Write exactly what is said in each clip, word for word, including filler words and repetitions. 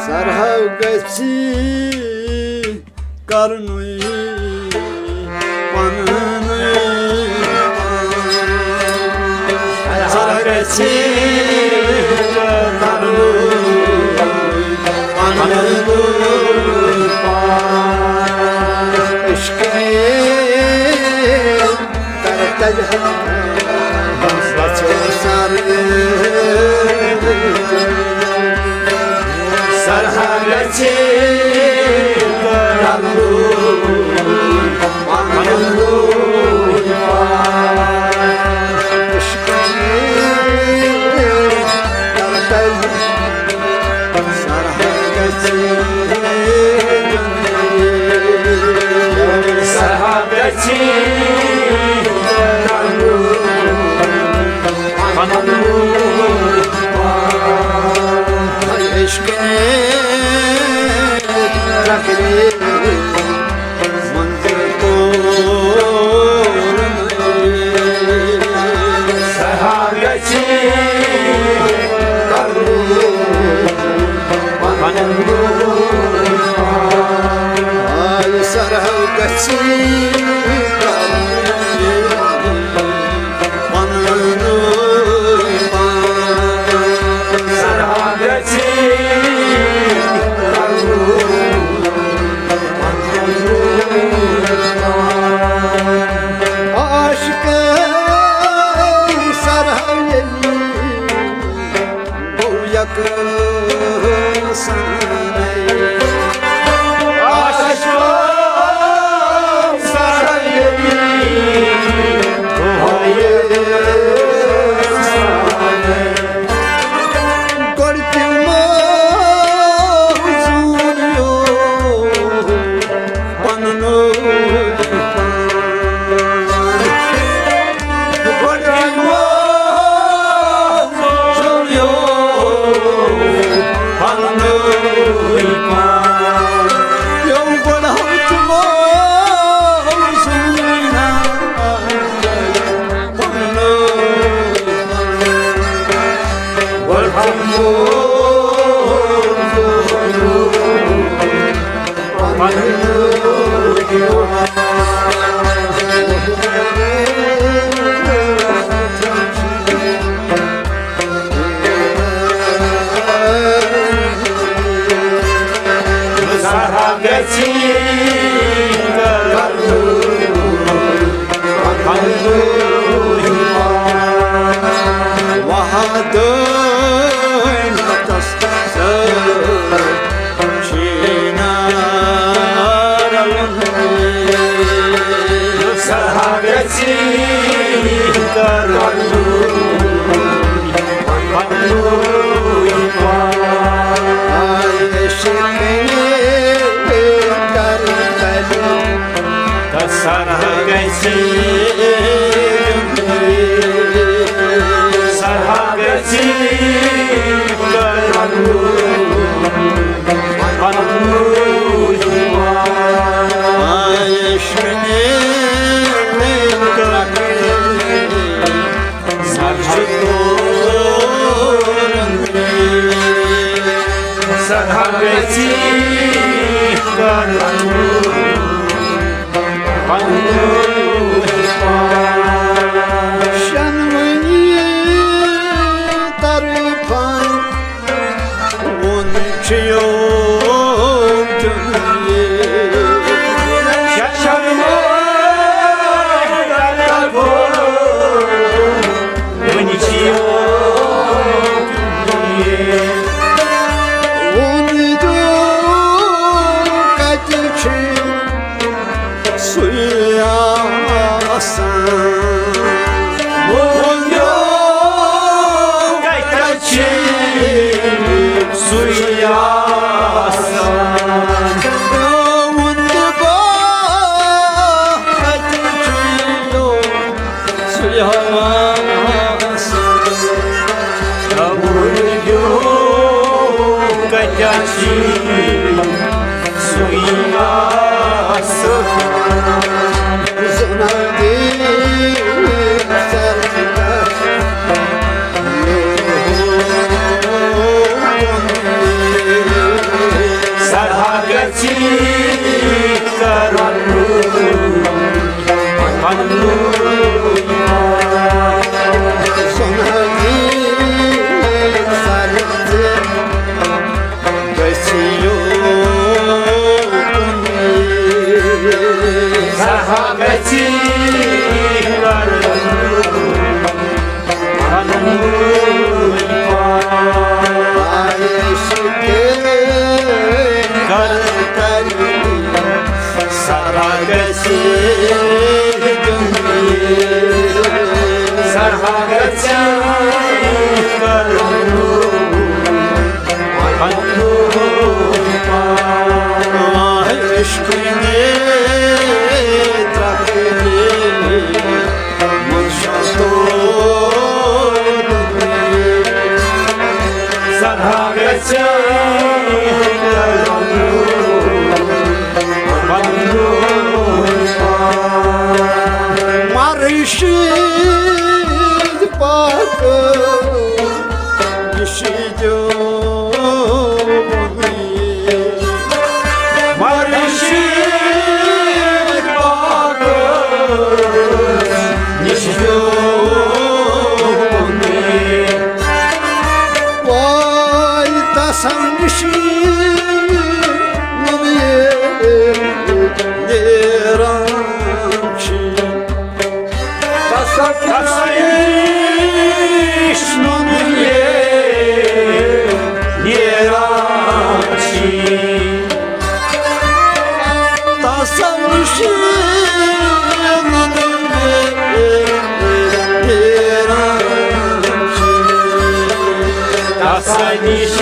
سرہو گژھی کرنُے پننُے۔ سرہو گژھی کرنُے پننُے۔ عشقے کر تجربہ بچو سر۔ سرہو گژھی کرنُے پننُے۔ عشق کر تجربہ سرہو گژھی، سرہو گژھی کرنُے پننُے۔ عشق تقدیر منظور کوٚر۔ سرہو گژھی کرنُے پننُے۔ آے سرہو گژھی کرنُے پننُے پان۔ سرہو گژھی کرنُے پننُے پان۔ عاشق سرہو ییٚلہِ گوٚو یکسانَے۔ عاشق سرہو ییٚلہِ گوٚو یکسانَے۔ گۄڈٕ تہِ موزوٗریو پننُے پان۔ گۄڈٕ تہِ موزوٗریو پننُے پان۔ پیوٚو گۄڈٕ ہتھ موزوٗرۍ پننُے پان۔ سرہو گژھی کرنُے پننُے پان۔ وحدانیتس سۭتۍ چھُے نار۔ سرہو گژھی کرنُے پننُے پان۔ عشق کر تجربہ تہٕ سرہو گژھی، سرہو گژھی کرنُے پننُے پان۔ عشق کر سرہو گژھی کرنُے پننُے پان۔ شنونی طرفن وُن چھُ یوم جُنید۔ شنونی طرفن وُن چھُ یوم جُنید۔ وُن دیُن کتہِ چھُ سُے آسان۔ وُن دیُن کتہِ چھُ سُے آسان۔ وُن دیُن کتہِ چھُ سُے آسان۔ وُن دیُن کتہِ چھُ سُے آسان۔ زنادی سرکار۔ گژھِ کرُن پنُن پان۔ سرا گژھِ، سرا گژھِ کرُن پنُن پان۔ عشق نے ترکنے منشا تو سرا گژھِ مرشد پاک نشیدو مرشد پاک نشیدو وای تسن نِش نوٚم یہِ نیران چھِ۔ تسن نِش نوٚم یہِ نیران چھِ۔ تسن نِش نوٚم یہِ نیران چھِ۔ تسن نِش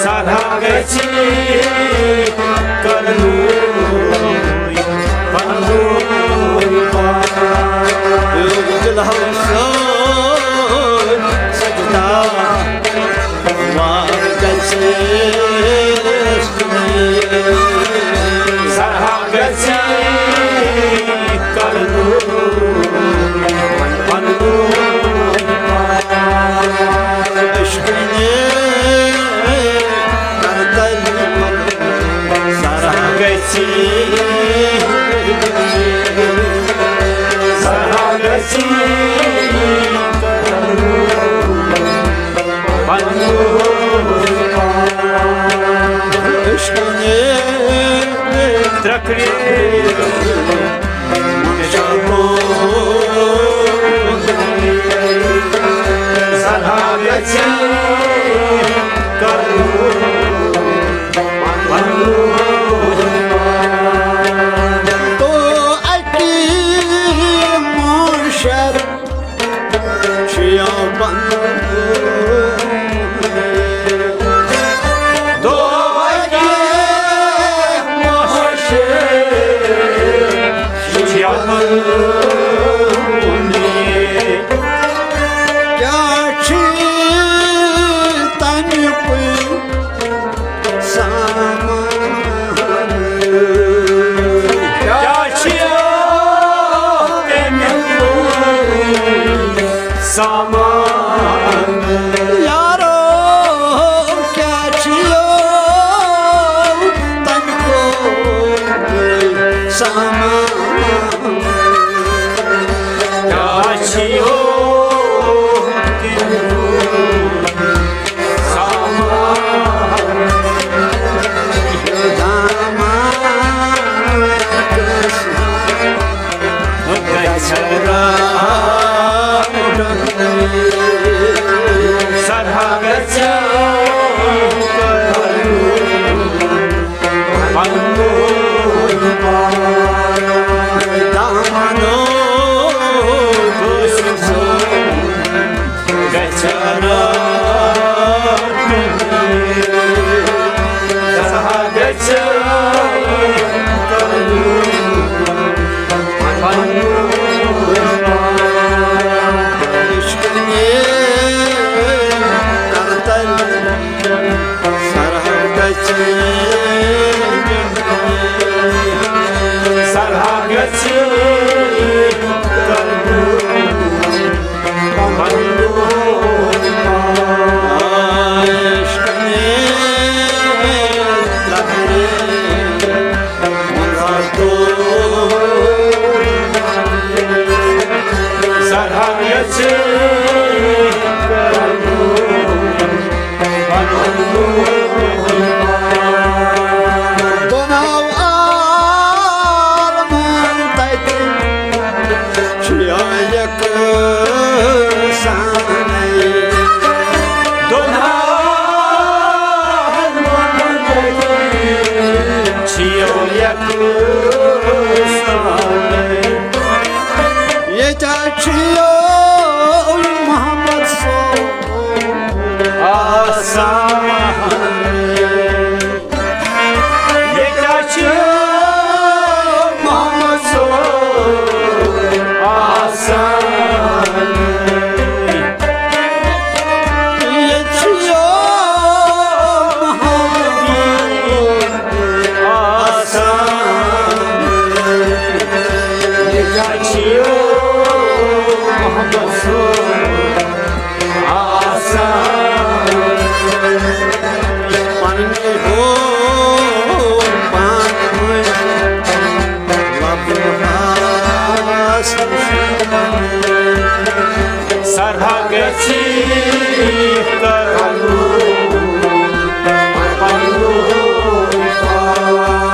سرا گژھِ کرنُے پنُن پان۔ دِل ہمسٲے سجدہ وار گژھِ سرا گژھِ کرنُے پنُن پان۔ عشق نے کرتل سرا گژھِ، سرا گژھِ عشق نے ترکڑے سرا گژھِ کرنُے تو اکی مُشر چھُ یِوان پنُن۔ تو اکی مُشر چھُ یِوان پنُن۔ کیٛاہ چھُ تَمیُک سامان۔ کیٛاہ چھُ تَمیُک سامان؟ یارو، کیٛاہ چھُ تَمیُک سامان؟ کیٛاہ چھُ تَمیُک ییٚتہِ چھُ محمد صٲب آسان۔ ییٚتہِ چھُ محمد صٲب آسان۔ ییٚتہِ چھُ محمد آسان۔ ییٚتہِ چھُ محمد صٲب آسان۔ پننہِ ہو پانہٕ ؤنۍ لبہٕ ہاس سرحد گژھِ کرُن پنُن پان۔ پننہِ ہو پانہٕ ؤنۍ لبہٕ ہاس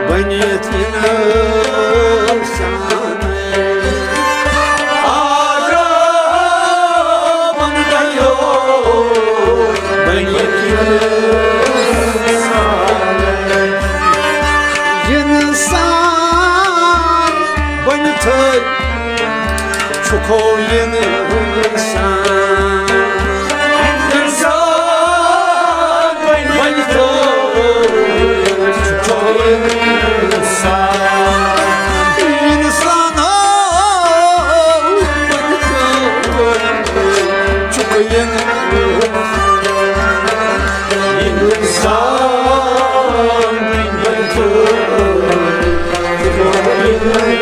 بٔنِتھ اِنسان۔ آدم بنیو بٔنِتھ اِنسان۔ اِنسان بٔنِتھ چھُکھو اِنسان۔ اِنسان بٔنِتھ چھُکھو اِنسان۔ اِنسان بٔنِتھ چھُکھ اِنسان۔ اِنسان بٔنِتھ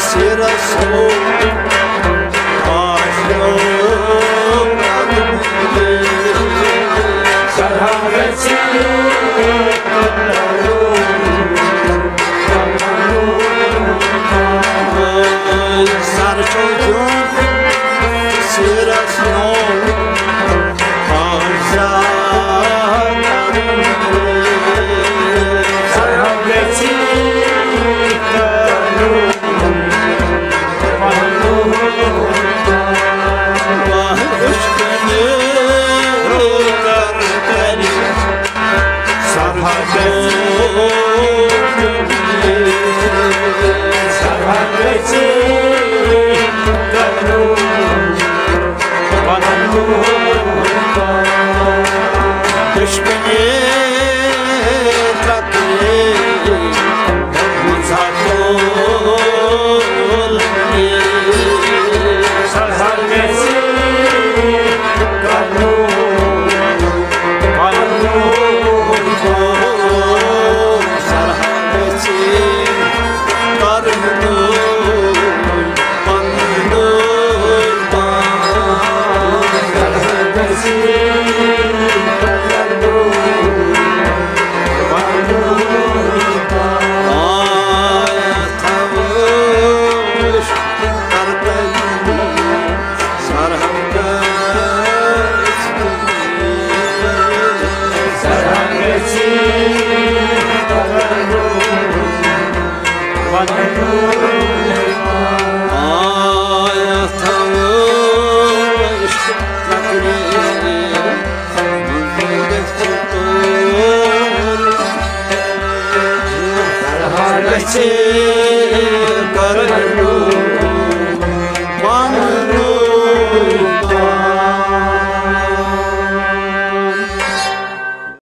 سیرس ہو آشیو قدم سرحد سر چھو دیُن سیرس نو